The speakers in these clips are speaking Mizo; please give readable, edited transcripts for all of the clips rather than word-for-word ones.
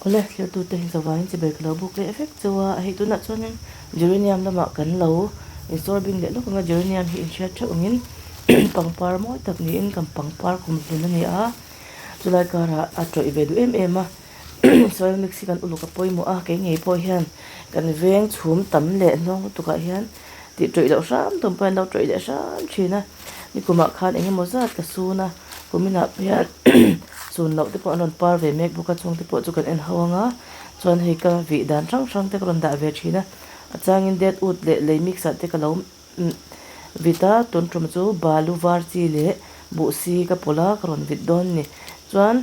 Awle, thiltute hi zavaiin chibai ka lo buk leh vek chauh a, hei tunah chuanin geranium lamah kan lo insawr bing leh lawk ang a, geranium hi inhriat theuh angin pangpar mawi tak niin kan pangpar kum hlun a ni a, chulai karah a tawih ve duh em em a, soil mix hi kan uluk a pawimawh a, kei ngei pawh hian kan veng chhum tam leh hnawng lutuk ah hian tih tawih loh hram tum pawh hian lo tawih leh hram thin a, nikumah khan eng emaw zat ka sun a. Kuminah hian chun loh te pawh an rawn par ve mek bawk a chung te pawh chu kan en ho ang a chuan hei ka vih dan hrang hrang te ka rawn dah ve thin a a changin dead wood leh lei mix ah te ka lo vit a tun tum chu balu var chi leh buh si ka pawlh a ka rawn vit dawn a ni chuan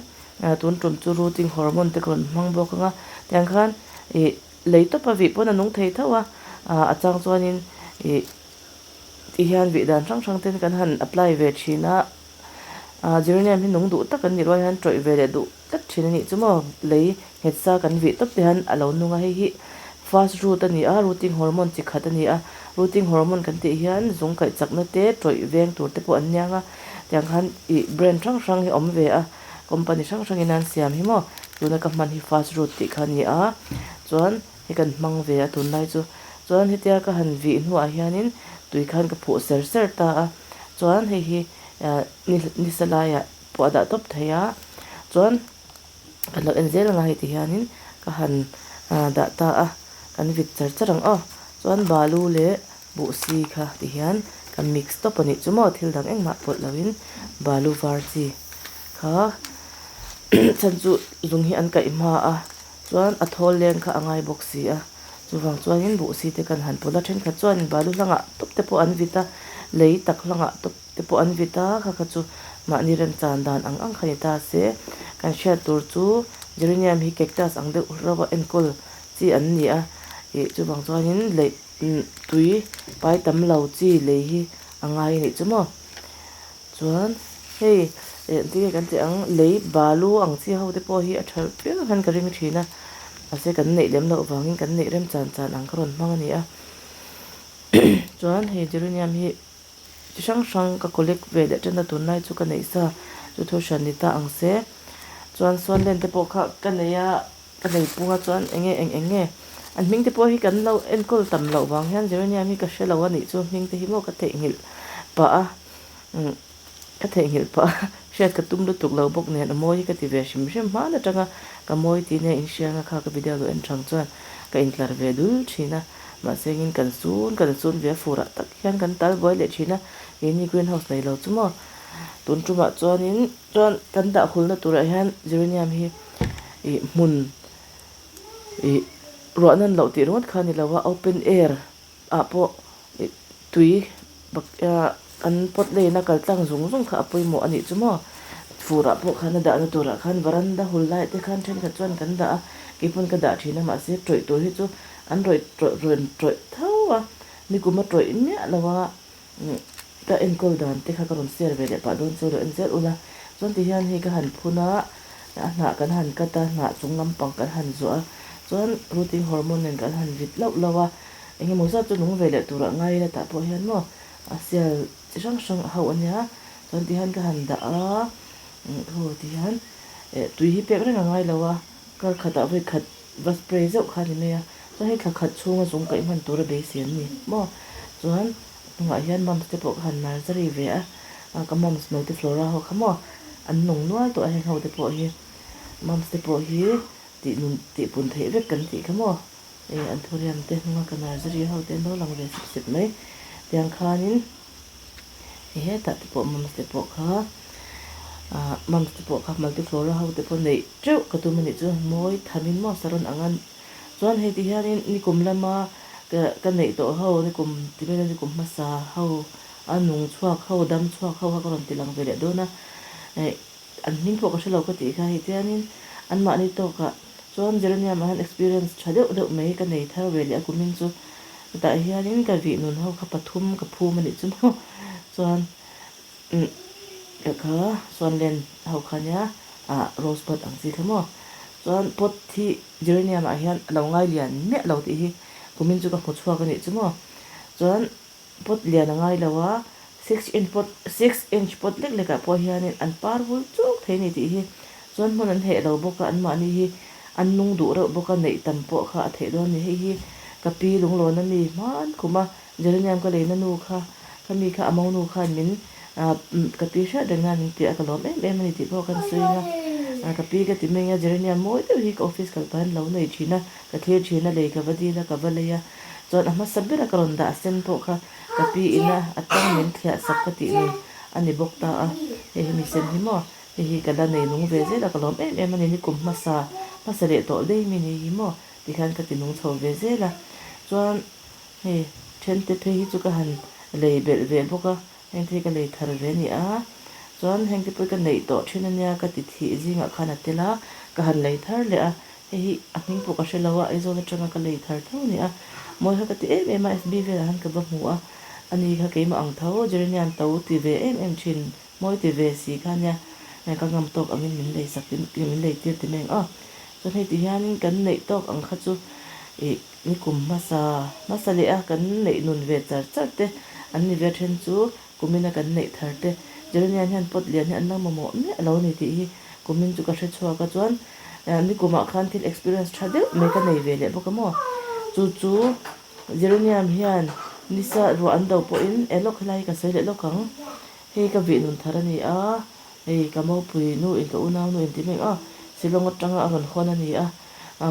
tun tum chu rooting hormone te ka rawn hmang bawk ang a tiang khan ih lei tawp a vih pawn a nung thei tho a a chang chuanin ih Ti hian vih dan hrang hrang ten kan han apply ve thin a, ah geranium hi nung duh tak an nih rual hian tawih ve leh duh tlat thin a nih chu maw, lei nghet sa kan vih tawp te hian a lo nung a, hei hi fast root a ni a, rooting hormone chi khat a ni a, rooting hormone kan tih hian zung kaih chakna te tawih veng tur te pawh an niang a, tiang khan ih brand hrang hrang hi a awm ve a, company hrang hrang in an siam hi maw, tuna ka hman hi fast root tih kha a ni a, chuan. Hei kan hmang ve a tunlai chu. Chuan hetia ka han vih hnuah hianin tui khan ka phuh ser ser ta a. Chuan hei hi ni sa laiah pawh a dah tawp thei a. Chuan kan lo en zel anga hei ti hianin ka han dah ta a. Kan vit char char ang aw. Chuan balu leh buhsi kha ti hian ka mix tawp a nih chu maw thil dang engmah pawlh loin balu var chi kha chhan chu zung hi an kaih hma a. Chuan a thawl leng kha a ngai bawk si a, chuvang chuanin buhsi te kan han pawlh a, thenkhat chuanin balu hlangah tawp te pawh an vit a, lei tak hlangah tawp te pawh an vit a, kha kha chu mahni remchan dan ang ang kha ni ta se. Kan hriat tur chu geranium hi cactus ang deuh reuh a enkawl chi an ni a, ih chuvang chuanin lei tui pai tam lo chi lei hi a ngai a nih chu maw. Chuan hei eh tinge kan tih ang lei balu ang chi ho te pawh hi a tha viau hian ka ring thin a mahse kan neih lem loh vangin kan neih rem chan chan ang ka rawn hmang a ni a chuan hei geranium hi chi hrang hrang ka collect ve leh tan a tunlai chu ka neih sa chu thu hran ni ta ang se chuan suanlen te pawh kha ka nei a ka nei pung a chuan eng nge eng eng nge an hming te pawh hi kan lo enkawl tam loh vang hian geranium hi ka hre lo a nih chu hming te hi maw ka theihnghilh pah a. Ka theihnghilh pah a, hriat ka tum lutuk lo bawk nen a mawi hi ka ti ve hrim hrim hman atanga ka mawi tih nia inhrianga kha ka video lo en thang chuan ka intlar ve dul thin a, mahse engin kan sun kan sun ve a furah tak hian kan tal buai leh thin a, keini green house nei lo chu maw tun tumah chuanin chuan kan dah hulna turah hian geranium hi ih hmun ih ruah nan loh tih ringawt kha a ni lo a, open air ah pawh tui kan pot lane a kal tlang zung zung kha a pawimawh a nih chu maw furah pawh khan a dahna turah khan varanda hul lai te khan thenkhat chuan kan dah a keipawn ka dah thin a mahse tawih tur hi chu an rawih tawih rawn tawih tho a nikum a tawih miah lo a ka enkawl dan te kha ka rawn share ve leh pah dawn chu lo en zel ula chuan ti hian hei ka han phun a a hnah kan han cut a hnah chung lampang kan han zuah a chuan rooting hormone nen kan han vit lauh lauh a. Eng emaw zat chu nung ve leh turah ngai ila tah pawh hian maw a sial chi hrang hrang a hauh a nia chuan ti hian ka han dah a thu ti hian eh tui hi pek reng a ngai lo a kar khatah vawi khat va spray zeuh kha a ni mai a chuan hei thla khat chhunga zung kaih hman tura beisei an ni maw chuan hnungah hian mums te pawh ka han nursery ve a ka mums multiflora ho kha maw an nung nual tawh a heng ho te pawh hi mums te pawh hi tih nun tih pun theih vek kan tih kha maw. Eh an thuriam te hnunga ka nursery ho te an lo lang ve sep sep mai. Tiang khanin hei hetah te pawh mums te pawh kha ah mums te pawh kha multiflora ho te pawh neih teuh ka tum a nih chu mawi thamin maw saron ang a chuan hei ti hianin nikum lama ka ka neih tawh ho nikum ti mai ila nikum hmasa ho a nung chhuak ho dam chhuak ho kha ka rawn ti lang ve leh dawn a eh An hming pawh ka hre lo ka tih kha hei tianin anmahni tawkah chuan Geranium ah hian experience tha deuh deuh mai ka nei thar ve leh a kumin chu hetah hianin ka vih nun ho kha pathum ka phum a nih chu maw chuan umm ka kha chuan len ho kha nia ah rose pot ang chi kha maw chuan pot hi Geranium ah hian a lo ngai lian miah lo tih hi kumin chu ka hmu chhuak a nih chu maw chuan Pot lian a ngai lo a, six inch pot six inch pot lek lekah pawh hianin an par vul chuk thei a ni tih hi chuan hmun an heh lo bawk a, anmahni hi An nung duh reuh bawk a, neih tam pawh kha a theih dawn a ni. Hei hi ka pi lunglawn ami hman kum a, Geranium ka leina nu kha, ka mi kha a monu khan min ka pi hriat reng nan min ti a, ka lawm em em a ni tih pawh kan sawi anga. Ka pi ka ti mai a, Geranium mawi deuh hi ka office kal pahin lo nei thin a, ka thlir thin a, lei ka va dil a, ka va lei a. Chuan a hmasa bera ka rawn dah sen pawh kha ka pi ina a tang min thliah sak ka tih ni a ni bawk ta a, hei hi mi sen hi maw? Hei hi ka la nei nung ve zel a, ka lawm em em a ni, ni kum hmasa hmasa leh tawh daih mi ni hi maw? Tikhan ka ti nung chho ve zel a, chuan hei thente phei hi chu ka han lei belh ve bawk a, hengte hi ka lei thar ve a ni a, chuan hengte pawh hi ka neih tawh thin a nia ka ti thih zingah khan a tel a, ka han lei thar leh a, hei hi a hming pawh ka hre lo a, Aizawl atanga ka lei thar tho a ni a, mawi kha ka ti em em a, FB velah khan ka va hmu a, ani kha keimah ang tho Jeremiah to ti ve em em thin. Mawi ti ve si kha nia, ka ngam tawk angin min lei sak ti min lei tir ti mai ang aw. Chuan hei ti hianin kan neih tawk ang kha chu ih ni kum hmasa hmasa leh a kan neih nun ve char char te an ni ve then chu kumina kan neih thar te Jeremiah hian pot lian hi an lo mamawh miah lo a ni tih hi kumin chu ka hre chhuak a chuan ni kumah khan thil experience tha deuh mai ka nei ve leh bawk a maw chu chu Jeremiah hian nisa ruah an do pawhin e lawk helai hi ka sawi leh lawk ang. Hei ka vih nun thar a ni a, hei ka mopui nu in ka unau nu in ti mek a, Shillong atanga a rawn hawn a ni a,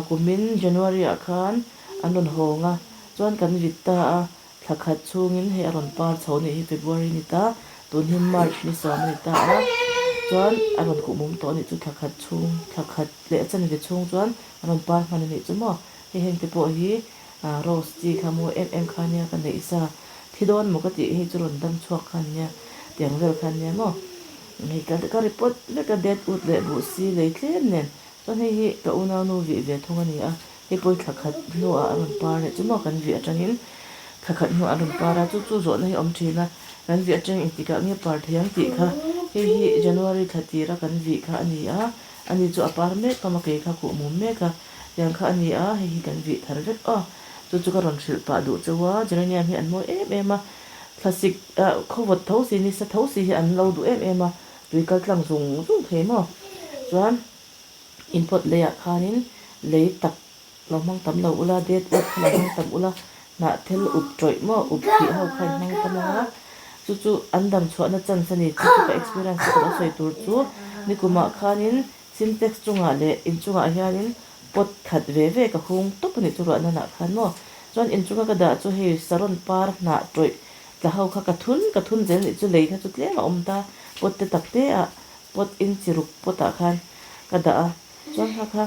kumin January ah khan an rawn hawng a, chuan kan vit ta a, thla khat chhungin hei a rawn par chho a nih hi February a ni ta, tun hi March ni sawm a ni ta a, chuan a rawn kuhmum tawh a nih chu thla khat chhung, thla khat leh a chanve chhung chuan a rawn par hman a nih chu maw, hei heng te pawh hi Rose chi kha mawi em em kha nia ka neih sa. Thi dawn maw ka tih hei chu rawn dam chhuak kha nia tiang vel kha nia maw. Hei ka ka report vek a dead ut leh buh si lei tlem nen chuan hei hi ka unaunu vih ve thung a ni a, hei pawh hi thla khat hnuah a rawn par leh chu maw kan vih atangin thla khat hnuah a rawn par a, chu chu zawhna hi a awm thin a, kan vih atang engtikah nge par thei ang tih kha hei hi January thla tira kan vih kha a ni a, ani chu a par mek pawm a kei kha khuh mum mek a. Tiang kha a ni a, hei hi kan vih thar vek aw. Chu chu ka rawn hrilh pah duh cheu a, geranium hi an mawi em em a, thlasik ah khawvawt tho si nisa tho si hi an lo duh em em a, tui kal tlang zung zung thei maw. Chuan in pot leiah khanin lei tak lo hmang tam lo ula, det ut kha lo hmang tam ula, hnah thel up tawih maw, up thih ho kha in hmang tam ang a, chu chu an dam chhuahna chance a ni, chu chu ka experience chu ka lo sawi tur chu nikumah khanin Sintex chungah leh inchungah hianin pot khat ve ve ka hung tawp a nih chu ruah nanah khan maw. Chuan inchunga ka dah chu hei saron par hnah tawih tla ho kha ka thun ka thun zel nih chu lei kha chu tlem a awm ta pot te tak te ah pot inchi ruk pot ah khan ka dah a chuan kha kha